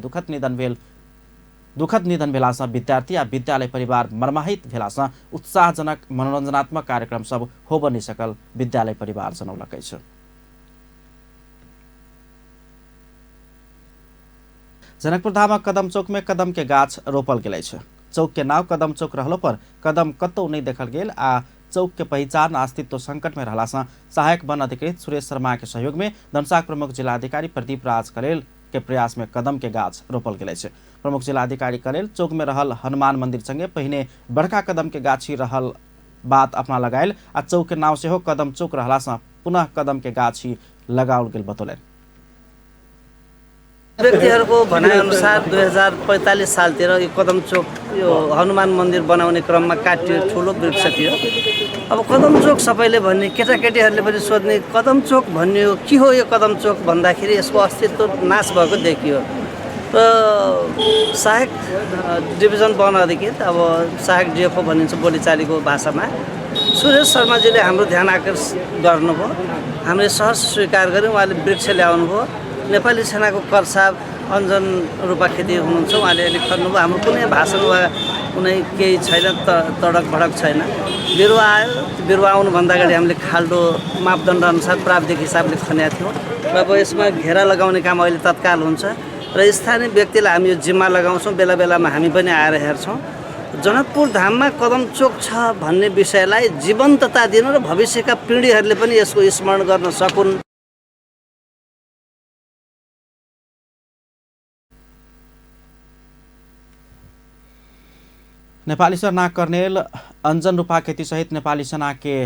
दुखद निधन भेलासँ विद्यार्थी आ विद्यालय परिवार मर्माहित भेलासँ उत्साहजनक मनोरंजनात्मक कार्यक्रम सब होब नहि सकल विद्यालय परिवार जनौलक अछि। जनकपुर धामक कदम चौक में कदम के गाछ रोपल गेल अछि। चौक के नाव कदम चौक रहलो पर कदम कतौ नहि देखल गेल आ चौक के पहिचान अस्तित्व संकट में रहलासँ सहायक वन अधिकृत सुरेश शर्मा के सहयोग में धनुषाक प्रमुख जिलाधिकारी प्रदीप राज कलेल के प्रयास में कदम के गाछ रोपल गेल अछि। प्रमुख जिलाधिकारी कलेल चौक में रहल हनुमान मंदिर संगे पहिने बड़का कदम के गाछी रहल बात अपना लगायल आ चौक के नाव सेहो कदम चौक रहलासँ पुनः कदम के गाछी लगाओल गेल बतौलनि। व्यक्तिहरूको भनाइअनुसार 2045 सालतिर यो कदम चोक यो हनुमान मन्दिर बनाउने क्रममा काटियो, ठुलो वृक्ष थियो। अब कदम चोक सबैले भन्ने, केटाकेटीहरूले पनि सोध्ने कदम चोक भन्ने हो के हो यो कदम चोक भन्दाखेरि यसको अस्तित्व नाश भएको देखियो। र सहायक डिभिजन वन अधिकृत, अब सहायक डिएफओ भनिन्छ बोलीचालीको भाषामा, सुरेश शर्माजीले हाम्रो ध्यान आकर्षित गर्नुभयो। हामीले सहर्ष स्वीकार गऱ्यौँ। उहाँले वृक्ष ल्याउनुभयो। नेपाली सेनाको कर्साब अन्जन रूपाखेती हुनुहुन्छ, उहाँले अहिले खन्नुभयो। हाम्रो कुनै भाषण वा कुनै केही छैन, तडक भडक छैन। बिरुवा आयो, बिरुवा आउनुभन्दा अगाडि हामीले खाल्डो मापदण्ड अनुसार प्राविधिक हिसाबले खनेका थियौँ र अब यसमा घेरा लगाउने काम अहिले तत्काल हुन्छ र स्थानीय व्यक्तिलाई हामी यो जिम्मा लगाउँछौँ। बेला बेलामा हामी पनि आएर हेर्छौँ। जनकपुर धाममा कदम चोक छ भन्ने विषयलाई जीवन्तता दिनु र भविष्यका पिँढीहरूले पनि यसको स्मरण गर्न सकुन्। नेपाली सेना कर्नेल अंजन रूपाखेती सहित नेपाली सेना के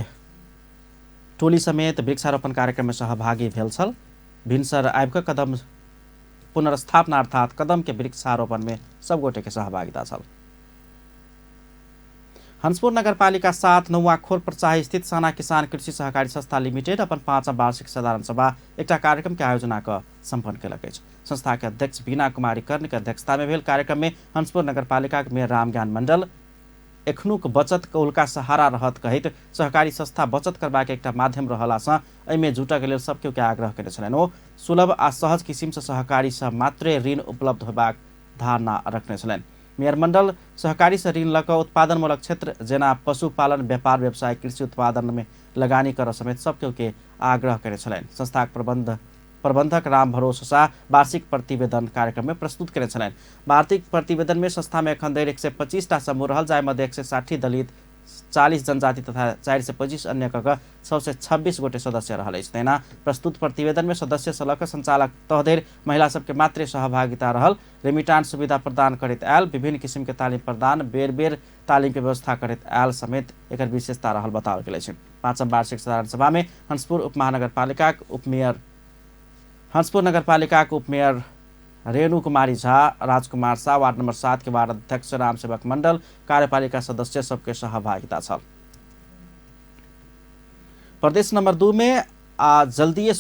टोली समेत वृक्षारोपण कार्यक्रम में सहभागी भेल छल। भिनसर आबि कदम पुनर्स्थापना अर्थात कदम के वृक्षारोपण में सब गोटे के सहभागिता छल। हंसपुर नगरपालिका 7 नौवा खोर परचाही स्थित साना किसान कृषि सहकारी संस्था लिमिटेड अपन 5वां वार्षिक साधारण सभा एकटा कार्यक्रम के आयोजना क सम्पन्न केलक अछि। संस्था के अध्यक्ष बीना कुमारी कर्ण के अध्यक्षता में भेल कार्यक्रम में हंसपुर नगरपालिका के मेयर रामज्ञान मंडल एखनुक बचत कौलका सहारा रहत कहैत सहकारी संस्था बचत करबाक एकटा माध्यम रहलासँ एहिमे जुटऽ के लेल सब केओ के आग्रह केने छलनि। ओ सुलभ आ सहज किसिमसँ सहकारी सँ मात्रे ऋण उपलब्ध होबाक धारणा रखने छलनि। मेयर मंडल सहकारी से ऋण लऽ कऽ उत्पादनमूलक क्षेत्र जेना पशुपालन, व्यापार, व्यवसाय, कृषि उत्पादन में लगानी करऽ समेत सब केओ के आग्रह केने छलनि। संस्थाक प्रबंधक राम भरोस शाह वार्षिक प्रतिवेदन कार्यक्रम में प्रस्तुत केने छलनि। वार्षिक प्रतिवेदन में संस्था में एखन धरि 125 टा समूह रहल, जाहि मध्य 160 दलित, 40 जनजाति तथा 425 अन्य कऽ 626 गोटे सदस्य रहल अछि। तहिना प्रस्तुत प्रतिवेदन में सदस्य सँ लऽ कऽ संचालक तह धरि महिला सबके मात्रे सहभागिता रहल, रेमिटांस सुविधा प्रदान करैत आयल, विभिन्न किसिम के तालिम प्रदान, बेर बेर तालिम के व्यवस्था करैत आयल समेत एकर विशेषता रहल बताओल गेल अछि। 5वां वार्षिक साधारण सभा में हंसपुर उपमहानगरपालिकाक उपमेयर हंसपुर नगरपालिकाक उपमेयर रेणु कुमारी झा, राजकुमार शाह, वार्ड नंबर 7 के वार्ड अध्यक्ष रामसेवक मंडल, कार्यपालिका सदस्य सबके सहभागिता छल। प्रदेश नंबर 2 में आ जल्दीए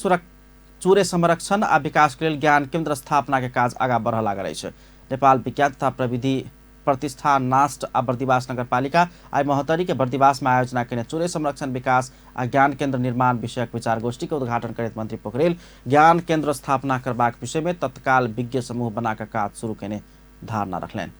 चूरे संरक्षण आ विकास के लेल ज्ञान केंद्र स्थापना के काज आगा बढ़ लागल अछि। नेपाल विज्ञान तथा प्रविधि प्रतिष्ठान नास्ट आ बर्दिवास नगरपालिका आइ महोत्तरी के बर्दिवास में आयोजना केने चूरे संरक्षण विकास आ ज्ञान केंद्र निर्माण विषयक विचार गोष्ठी के उद्घाटन करैत मंत्री पोखरेल ज्ञान केंद्र स्थापना करबाक विषय में तत्काल विज्ञ समूह बनाकर काज शुरू केने धारणा रखलनि।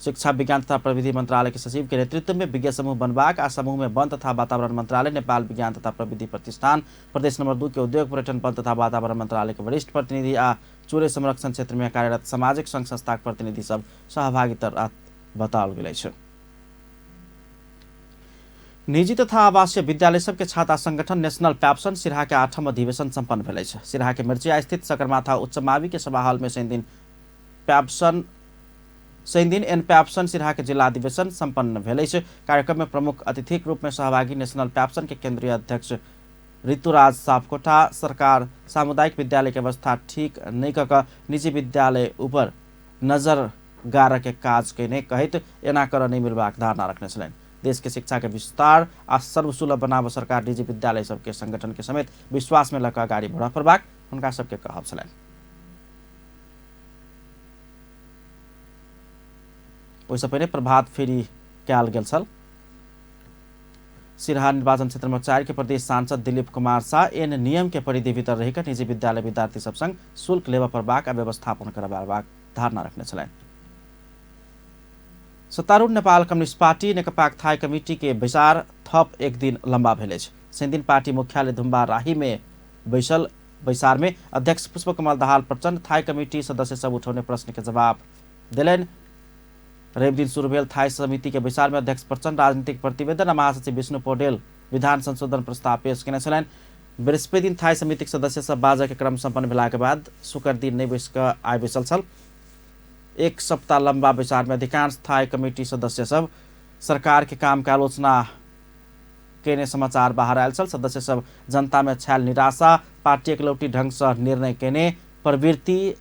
शिक्षा विज्ञान तथा प्रविधि मंत्रालय के सचिव के नेतृत्व में विज्ञ समूह बनबाक आ समूह में वन तथा वातावरण मंत्रालय, नेपाल विज्ञान तथा प्रविधि प्रतिष्ठान, प्रदेश नंबर 2 के उद्योग पर्यटन वन तथा वातावरण मंत्रालय के वरिष्ठ प्रतिनिधि आ चूरे संरक्षण क्षेत्र में कार्यरत सामाजिक संघ संस्थाक प्रतिनिधि सब सहभागिता बताओल गेल अछि। निजी तथा आवासीय विद्यालय सबके छाता संगठन नेशनल प्याप्सन सिरहा के 8म अधिवेशन सम्पन्न भेल अछि। सिरहा के मिर्चिया स्थित सगरमाथा उच्च मावि के सभा हॉल में शनिदिन एन प्याप्सन सिरहा के जिला अधिवेशन सम्पन्न भेल अछि। कार्यक्रम में प्रमुख अतिथि के रूप में सहभागी नेशनल प्याप्सन के केंद्रीय अध्यक्ष ऋतुराज सापकोटा सरकार सामुदायिक विद्यालय के अवस्था ठीक नहीं कऽ निजी विद्यालय ऊपर नजर गारऽ के काज केने कहैत एना करऽ नहीं मिलबाक धारणा रखने छलनि। देश के शिक्षा के विस्तार आ सर्वसुलभ बनाबऽ सरकार निजी विद्यालय सबके संगठन के समेत विश्वास में लऽ कऽ अगाडि बढ़ऽ पड़बाक हुनका सबके कहब छलनि। ओहिसँ पहिने प्रभात फेरी कयल गेल छल। सिरहा निर्वाचन क्षेत्र में 4 के प्रदेश सांसद दिलीप कुमार शाह एन नियम के परिधि भीतर रहिकऽ निजी विद्यालय विद्यार्थी सब संग शुल्क लेबऽ पड़बाक आ व्यवस्थापन करबाक धारणा रखने छलनि। सत्तारूढ़ नेपाल कम्युनिस्ट पार्टी नेकपाक थाई कमिटी के बैसार थप एक दिन लम्बा भेल अछि। शनिदिन पार्टी मुख्यालय धुम्बा राही में बैसल बैसार में अध्यक्ष पुष्पकमल दाहाल प्रचण्ड थाई कमिटी सदस्य सब उठौने प्रश्न के जवाब देलनि। रवि दिन शुरू भेल थाई समिति के बैसार में अध्यक्ष प्रचण्ड राजनीतिक प्रतिवेदन आ महासचिव विष्णु पौडेल विधान संशोधन प्रस्ताव पेश केने छलनि। बृहस्पति दिन थाई समिति के सदस्य सब बाजऽ के क्रम सम्पन्न भेला के बाद शुक्र दिन नहि बैस कऽ आइ बैसल छल। एक सप्ताह लंबा बैसार में अधिकांश थाई कमिटी सदस्य सब सरकार के काम के आलोचना केने समाचार बाहर आयल छल। सदस्य सब जनता में छायल निराशा, पार्टी एकलौटी ढंग से निर्णय केने प्रवृत्ति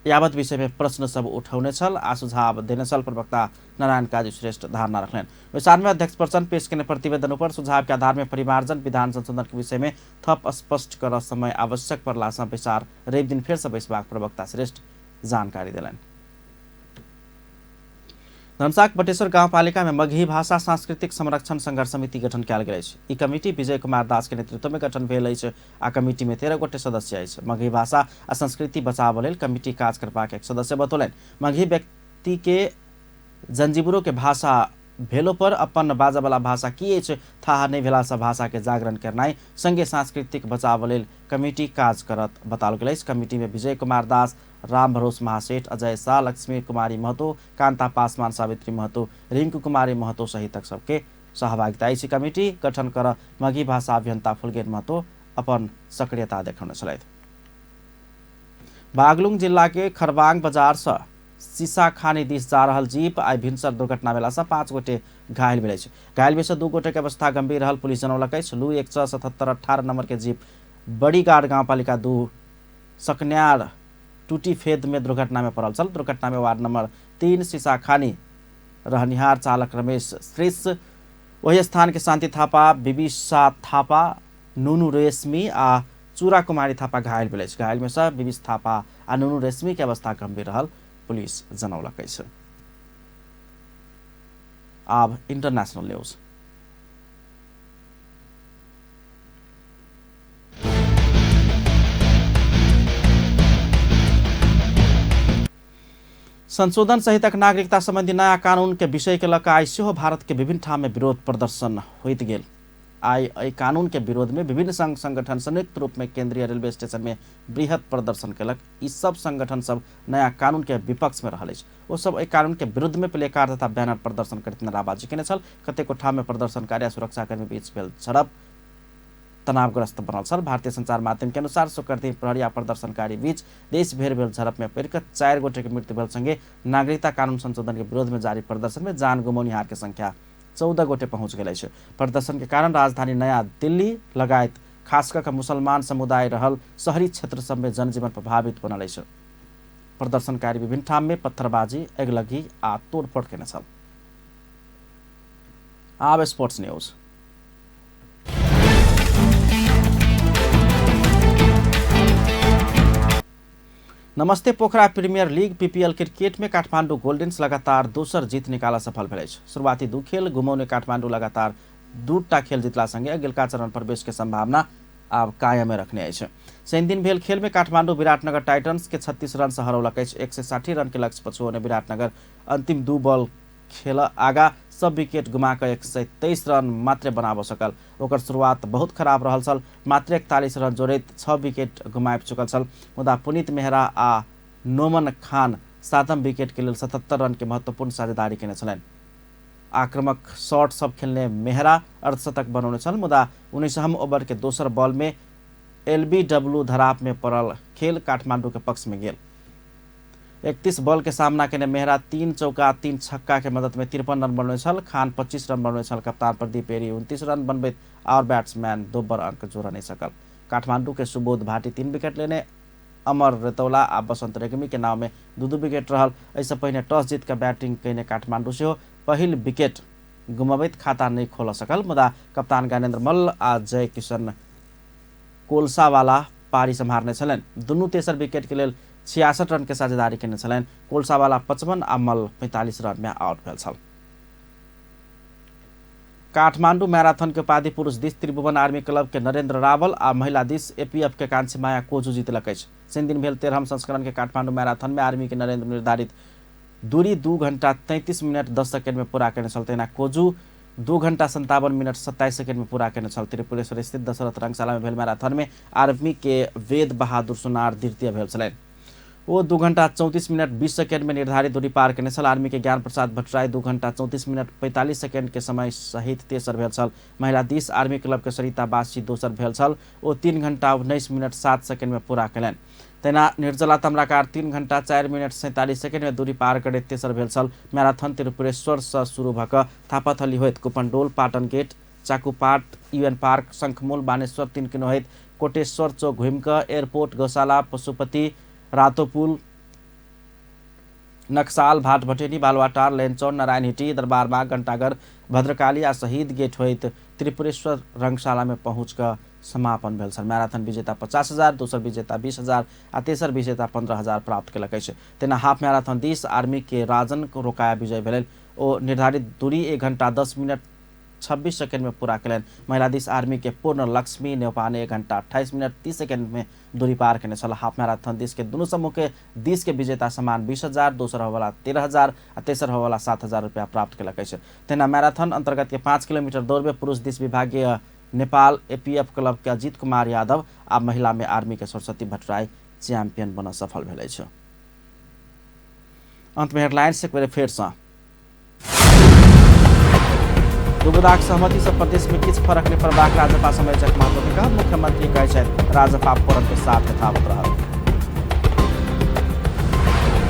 यावत विषय में प्रश्न सब उठौने छल आ सुझाव देने छल। प्रवक्ता नारायण काजी श्रेष्ठ धारणा रखलनि। बैसार में अध्यक्ष प्रचण्ड पेश केने प्रतिवेदन पर सुझाव के आधार में परिमार्जन विधान संशोधन के विषय में थप स्पष्ट कर समय आवश्यक पड़ला सँ बैसार रवि दिन फेर से बैसबाक प्रवक्ता श्रेष्ठ जानकारी देलनि। धनुषाक बटेश्वर गाउँपालिका में मगही भाषा सांस्कृतिक संरक्षण संघर्ष समिति गठन कयल गेल अछि। ई कमिटी विजय कुमार दास के नेतृत्व में गठन भेल अछि आ कमिटी में 13 गोटे सदस्य अछि। मगही भाषा आ संस्कृति बचाव लेल कमिटी काज करबाक एक सदस्य बतौलनि। मगही व्यक्ति के जंजीवरो के भाषा भेलो पर अपन बाजऽवला भाषा की अछि थाहा नहि भेलासँ भाषा के जागरण करनाइ संगे सांस्कृतिक बचाव लेल कमिटी काज करत बताओल गेल अछि। कमिटी में विजय कुमार दास, राम भरोस महासेठ, अजय शाह, लक्ष्मी कुमारी महतो, कांता पासवान, सावित्री महतो, रिंकू कुमारी महतो सहितक सबके सहभागिता अछि। कमिटी गठन कर मगही भाषा अभियंता फुलगेन महतो अपन सक्रियता देखौने छलथि। बागलुङ जिल्ला के खरबाङ बजार सँ सीसाखानी दिस जा रहल जीप आइ भिनसर दुर्घटना भेलासँ 5 गोटे घायल भेल अछि। घायल भेल 2 गोटे के अवस्था गंभीर रहल पुलिस जनौलक अछि। लू 177-18 नंबर के जीप बड़ीगाड़ गाउँपालिका 2 सकन्यार टूटी फेद में दुर्घटना में पड़ल छल। दुर्घटना में वार्ड नंबर 3 सीसाखानी रहनिहार चालक रमेश श्रेष्ठ, वही स्थान के शान्ति थापा, बिबिसा थापा, नुनु रेशमी आ चूरा कुमारी थापा घायल भेल अछि। घायल में सँ बिबिस थापा आ नुनु रेशमी के अवस्था गंभीर रहल पुलिस जनौलक अछि। आब इंटरनेशनल न्यूज। संशोधन सहितक नागरिकता संबंधी नया कानून के विषय के लऽ आइ सेहो भारत के विभिन्न ठाम में विरोध प्रदर्शन होइत गेल। आइ एहि कानून के विरोध में विभिन्न संघ संगठन संयुक्त रूप में केंद्रीय रेलवे स्टेशन में बृहद प्रदर्शन केलक। ई सब संगठन सब नया कानून के विपक्ष में रहल अछि। ओ सब एहि कानून के विरुद्ध में प्लेकार्ड तथा बैनर प्रदर्शन करैत नाराबाजी केने छल। कतेको ठाम में प्रदर्शनकारी आ सुरक्षाकर्मी बीच भेल झड़प तनावग्रस्त बनल छल। भारतीय संचार माध्यम के अनुसार शुक्र दिन प्रहरी आ प्रदर्शनकारी बीच देशभरि भेल झड़प में पड़ि कऽ 4 गोटे के मृत्यु भेल संगे नागरिकता कानून संशोधन के विरोध में जारी प्रदर्शन में जान गुमौनिहार के संख्या 14 गोटे पहुंच गेल अछि। प्रदर्शन के कारण राजधानी नया दिल्ली लगायत खास कऽ मुसलमान समुदाय रहल शहरी क्षेत्र सब में जनजीवन प्रभावित बनल अछि। प्रदर्शनकारी विभिन्न ठाम में पत्थरबाजी, अगिलगी आ तोड़फोड़ केने छल। आब स्पोर्ट्स न्यूज। नमस्ते Pokhara premier league PPL cricket में काठमाडौँ गोल्डन्स लगातार दोसर जीत निकाल सफल भेल अछि। शुरुआती 2 खेल गुमौने काठमाडौँ लगातार 2टा खेल जितला संगे अगिलका चरण प्रवेश के संभावना आब कायमे रखने अछि। शनि दिन भेल खेल में काठमाडौँ विराटनगर टाइटन्स के 36 रन से हरौलक अछि। 160 रन के लक्ष्य पछुओने विराटनगर अंतिम 2 बॉल खेल आगा सब विकेट गुमा कऽ 123 रन मात्र बनाबऽ सकल। ओकर शुरुआत बहुत खराब रहल छल, मात्र 41 रन जोड़ैत 6 विकेट गुमाबि चुकल छल। मुदा पुनीत मेहरा आ नोमन खान 7म विकेट के लेल 77 रन के महत्वपूर्ण साझेदारी केने छलनि। आक्रामक शॉट सब खेलने मेहरा अर्धशतक बनौने छल, मुदा 19म ओवर के दोसर बॉल में एलबीडब्ल्यू धराप में पड़ल खेल काठमांडू के पक्ष में गेल। 31 बॉल के सामना केने मेहरा 3 चौका 3 छक्का के मदद में 53 रन बनौने छल। खान 25 रन बनौने छल। कप्तान प्रदीप एरी 29 रन बनबैत और बैट्समैन दोबर अंक जोड़ नहीं सकल। काठमांडू के सुबोध भाटी 3 विकेट लेने, अमर रेतौला आ बसंत रेग्मी के नाव में 2-2 विकेट रहल। एहिसँ पहिने टॉस जीत कऽ बैटिंग कयने काठमांडू सेहो पहिल विकेट गुमबैत खाता नहि खोल सकल। मुदा कप्तान ज्ञानेन्द्र मल्ल आ जय किशन कोलसावाला पारी सम्हारने छलनि। दुनू तेसर विकेट के लेल 66 रन के साझेदारी केने छलनि। कोलसावाला 55 आ मल्ल 45 रन में आउट भेल छल। काठमांडू मैराथन के उपाधि पुरुष दिस त्रिभुवन आर्मी क्लब के नरेंद्र रावल आ महिला दिस एपीएफ के कांसी माया कोजू जीतलक अछि। शनि दिन भेल 13म संस्करण के काठमांडू मैराथन में आर्मी के नरेंद्र निर्धारित दूरी 2 घंटा 33 मिनट 10 सेकेंड में पूरा केने छल। तहिना कोजू 2 घंटा 57 मिनट 27 सेकेंड में पूरा केने छल। त्रिपुरेश्वर स्थित दशरथ रंगशाला में भेल मैराथन में आर्मी के वेद बहादुर सुनार द्वितीय भेल छलनि। ओ 2 घंटा 34 मिनट 20 सेकेंड में निर्धारित दूरी पार केने छल। आर्मी के ज्ञान प्रसाद भट्टराई 2 घंटा 34 मिनट 45 सेकेंड के समय सहित तेसर भेल छल। महिला दिस आर्मी क्लब के सरिता बासी दोसर भेल छल। ओ 3 घंटा 19 मिनट 7 सेकेंड में पूरा केलनि। तहिना निर्जला ताम्राकार 3 घंटा 4 मिनट 47 सेकेंड में दूरी पार करैत तेसर भेल छल। मैराथन त्रिपुरेश्वर से शुरू भऽ कऽ थापाथली होइत Kupondole, Patan gate, Chakupat, UN park, Shankhamul, Baneshwar 3 kilo होइत कोटेश्वर चौक घुमि कऽ एयरपोर्ट, गौशाला, पशुपति, रातोपुल, नक्साल, भाटभटेनी, बालुवाटार, लेनचौर, नारायणहिटी, दरबारबाग, घंटाघर, भद्रकाली आ शहीद गेट होइत त्रिपुरेश्वर रंगशाला में पहुँच कऽ समापन भेल छल। मैराथन विजेता 50,000, दोसर विजेता 20,000 आ तेसर विजेता 15,000 प्राप्त केलक अछि। तहिना हाफ मैराथन दिस आर्मी के राजन रोकाया विजय भेलनि। ओ निर्धारित दूरी 1 घंटा 10 मिनट 26 सेकेंड में पूरा केलनि। महिला दिस आर्मी के पूर्ण लक्ष्मी नेउपाने 1 घंटा 28 मिनट 30 सेकेंड में दूरी पार केने छल। हाफ मैराथन दिस के दुनू समूह के दिस के विजेता समान 20,000, दोसर होवला 13,000 आ तेसर होवला 7,000 रुपया प्राप्त केलक अछि। तहिना मैराथन अंतर्गत के 5 किलोमीटर दौड़ में पुरुष दिस विभागीय नेपाल एपीएफ क्लब के अजीत कुमार यादव आ महिला में आर्मी के सरस्वती भट्टराई चैंपियन बन सफल भेल अछि। अंत में हेडलाइंस एक बेर फेर सँ। दुबुदाक सहमति से प्रदेश में किछु फरक नहि पड़बाक राजपा संयोजक महतो के कहब। मुख्यमंत्री कहै छथि राजपा फोरम के साथ यथावत रहल।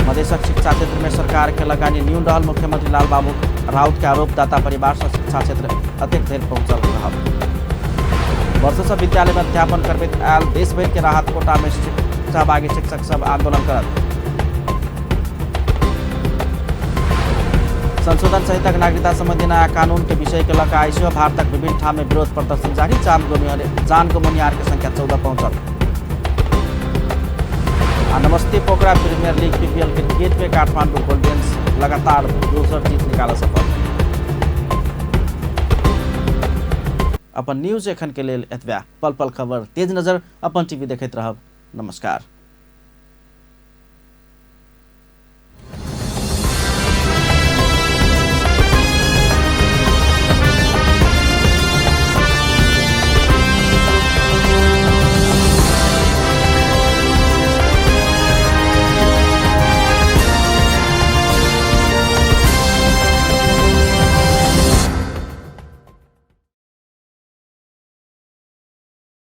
मधेशक शिक्षा क्षेत्र में सरकार के लगानी न्यून रहल। मुख्यमंत्री लालबाबू राउत के आरोप, दाता परिवार से शिक्षा क्षेत्र अतेक धरि पहुंचल रहल। वर्षों से विद्यालय में अध्यापन करबैत आयल देश भरि के राहत कोटा में सहभागी शिक्षक सब आंदोलन करत। संशोधन सहितक नागरिकता संबंधी नया कानून के विषय के लऽ कऽ आइ सेहो भारतक विभिन्न ठाम में विरोध प्रदर्शन जारी। जान गुमनिहार के संख्या 14 पहुंचल। आ नमस्ते Pokhara premier league PPL cricket में काठमांडू गोल्डन्स लगातार दोसर जीत निकाल सफल। अपन न्यूज एखन के लेल एतबे। पल पल खबर तेज नजर अपन टीवी देखैत रहब। नमस्कार।